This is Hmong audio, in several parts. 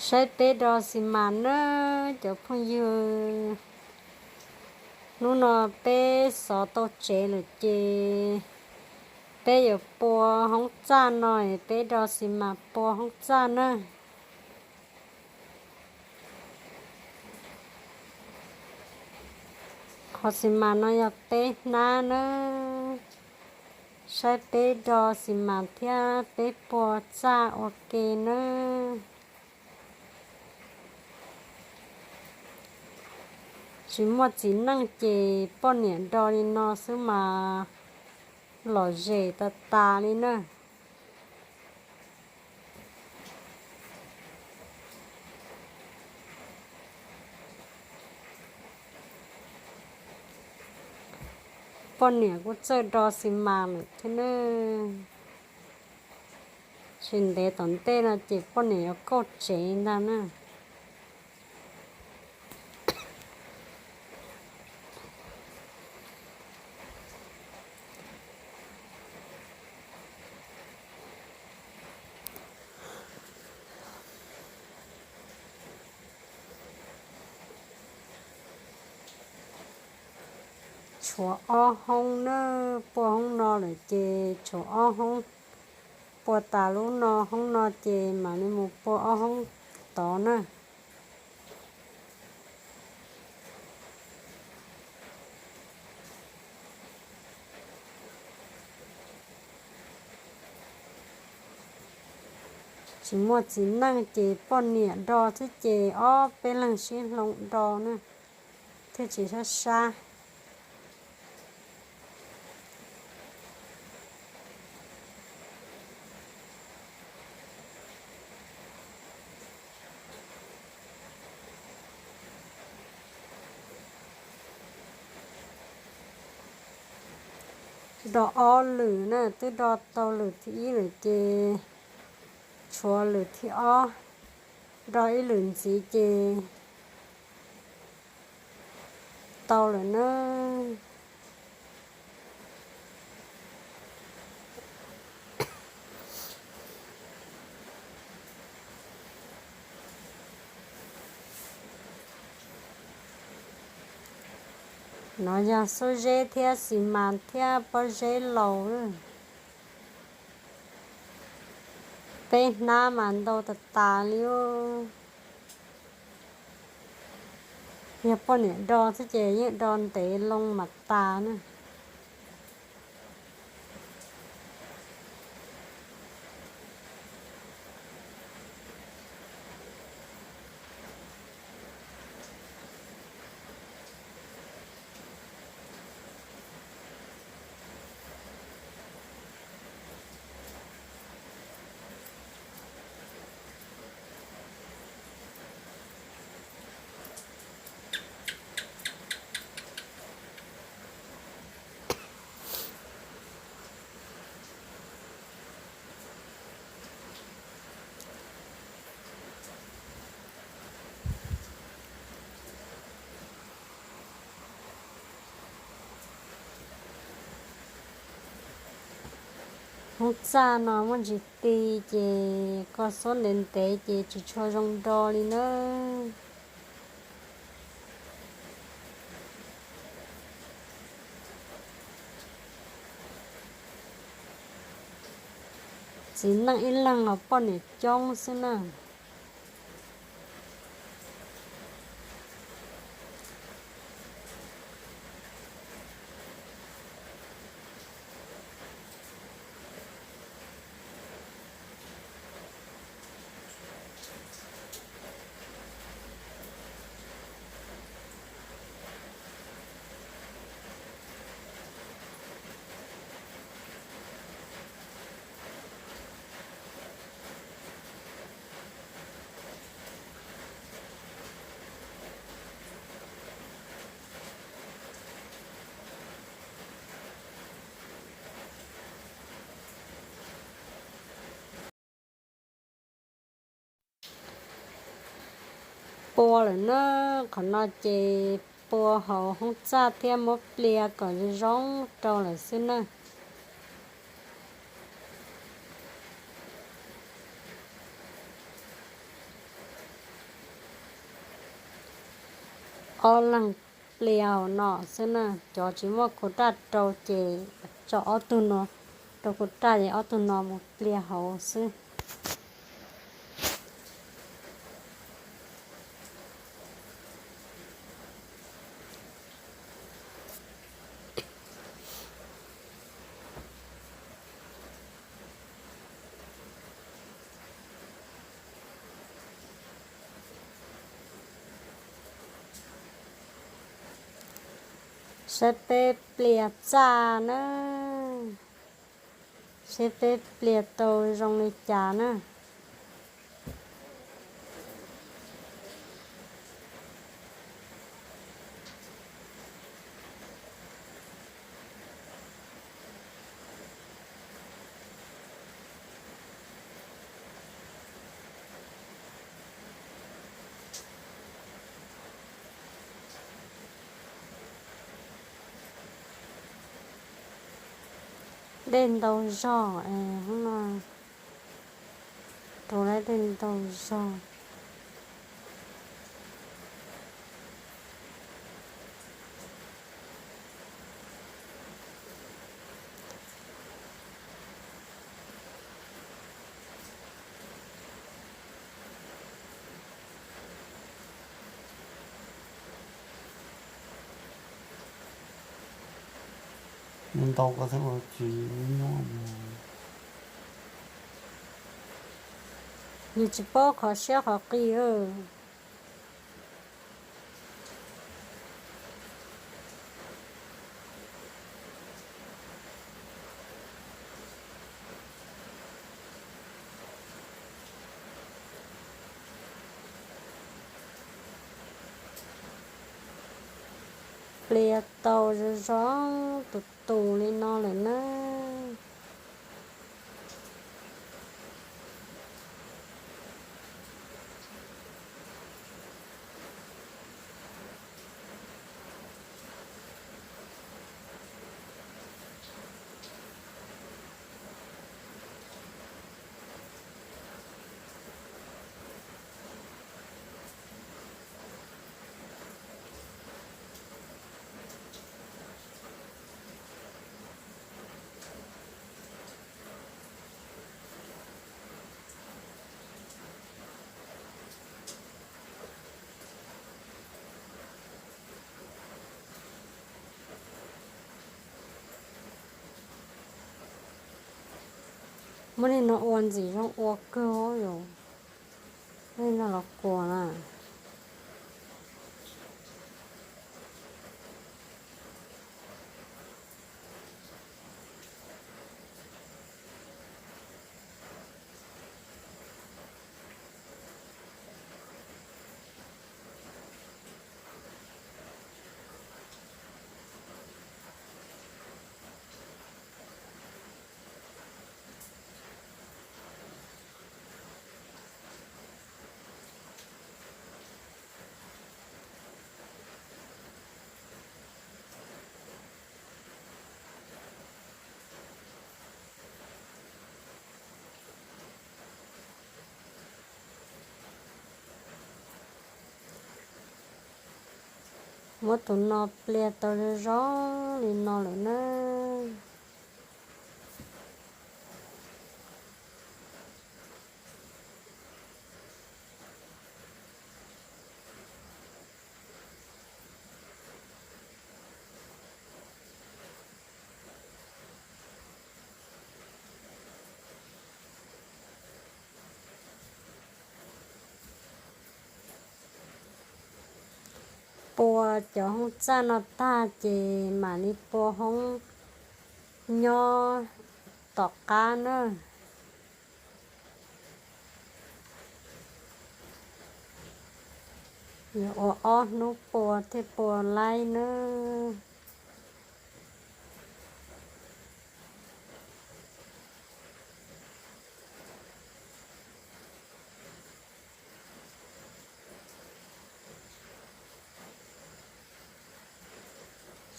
Saib peb do xis mas nawb cov phooj ywg. Hnub no peb xov tau tsev lawm ces peb yuav pua hoob txaj no, peb do xis mas pua hoob txaj nawb. Qhov xis mas no yog peb hnab nawb. Saib peb do xis mas thiab peb pua txaj ua ke nawb. Tsis muaj txiv neej ces poj niam do li no xwb mas lom zem tas tas li na. Poj niam kuj txawj do xis mas lawm thiab na. Tsis ntev tom ntej no ces poj niam yuav kauj tsev ntag na. Tshuav ob hoob na, pua hoob no lawm ces tshuav ob hoob. Pua tas lub no hoob no ces mam li mus pua ob hoob tod na. Tsis muaj txiv neej ces poj niam do xwb ces ob peb leeg sib hloov do na, thiaj tsis sab sab. Do ob lwm na, twb do tau lwm thib ib lawm ces tshuav lwm thib ob, do ib lwm ntxiv ces tau lawm na. No yog xub zeb thiab xis mas thiab pob zeb laus. Peb hnab mas ntau tas tas li. Yog poj niam do xwb ces yeej do ntev loo mas tas na. Hoob txaj no muaj ntsis ti ces koj xuab ntev ntev ces tsis tshua zoo do li nawb. Txiv neej ib leeg los poj niam coob xwb na. Pua lawm na, qhov no ces pua hauv hoob txaj thiab muab plias kom zoo zoo rau lawm xwb na. Ob leeg plias hauv no xwb na, cov tsis muaj khuv raj rau ces tso ob tug no rau khuv raj es ob tug no mus plias hauv xwb. Saib peb plias txaj na, saib peb plias tau zoo li cas na. Dej ntau zog es hnub no rau lawm dej ntau zog. Nws ntau ko thiaj ua tsis nyob. Nws tsis paub qhov siab qhov qis. Plias tau zoo zoo tus tus li no lawm na. Muab li no ua ntxim zoo ua kawg os. Muab li no los kuas na. Muab tus no plias tau zoo zoo li no lawm na. Pua cov hoob txaj no tag ces mam li pua hoob nyob tom qab na. Yuav ua ob hnub pua thiaj pua laib nawb.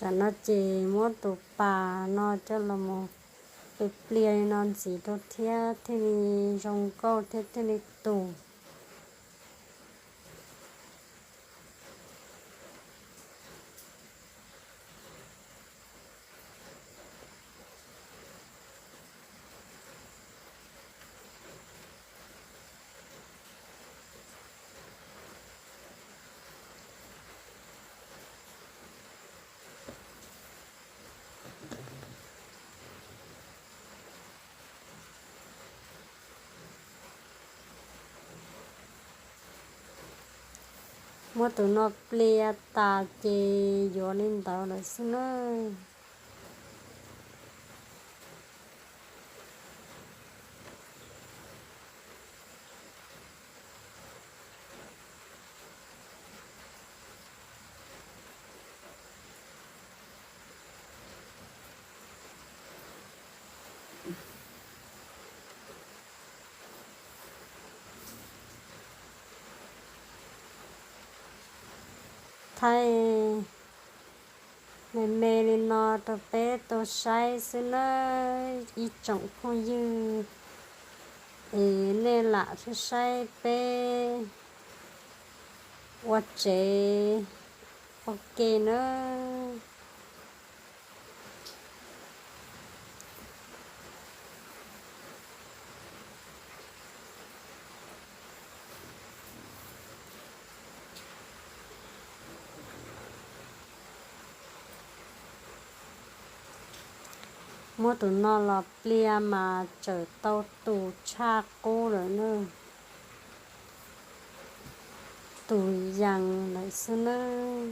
Tam no ces muab tus pas no coj los mus plias plias li no ntxiv rau thiab thiaj li zoo nkauj thiab thiaj li tus. Muab tus no plia tas ces yuav li ntawd lawm xwb nawb. Thaij me me li no rau peb tau saib xwb nawb ib tsoom phooj ywg, es nej lam saib saib peb ua tsev ua ke nawb. Muab tus no los plia mas txawm tau tus tshaj qub lawm na, tus yees lawm xwb nawb.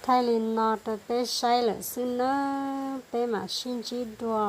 Thaij li no rau peb saib lawm xwb nawb, peb mam sib ntsib dua.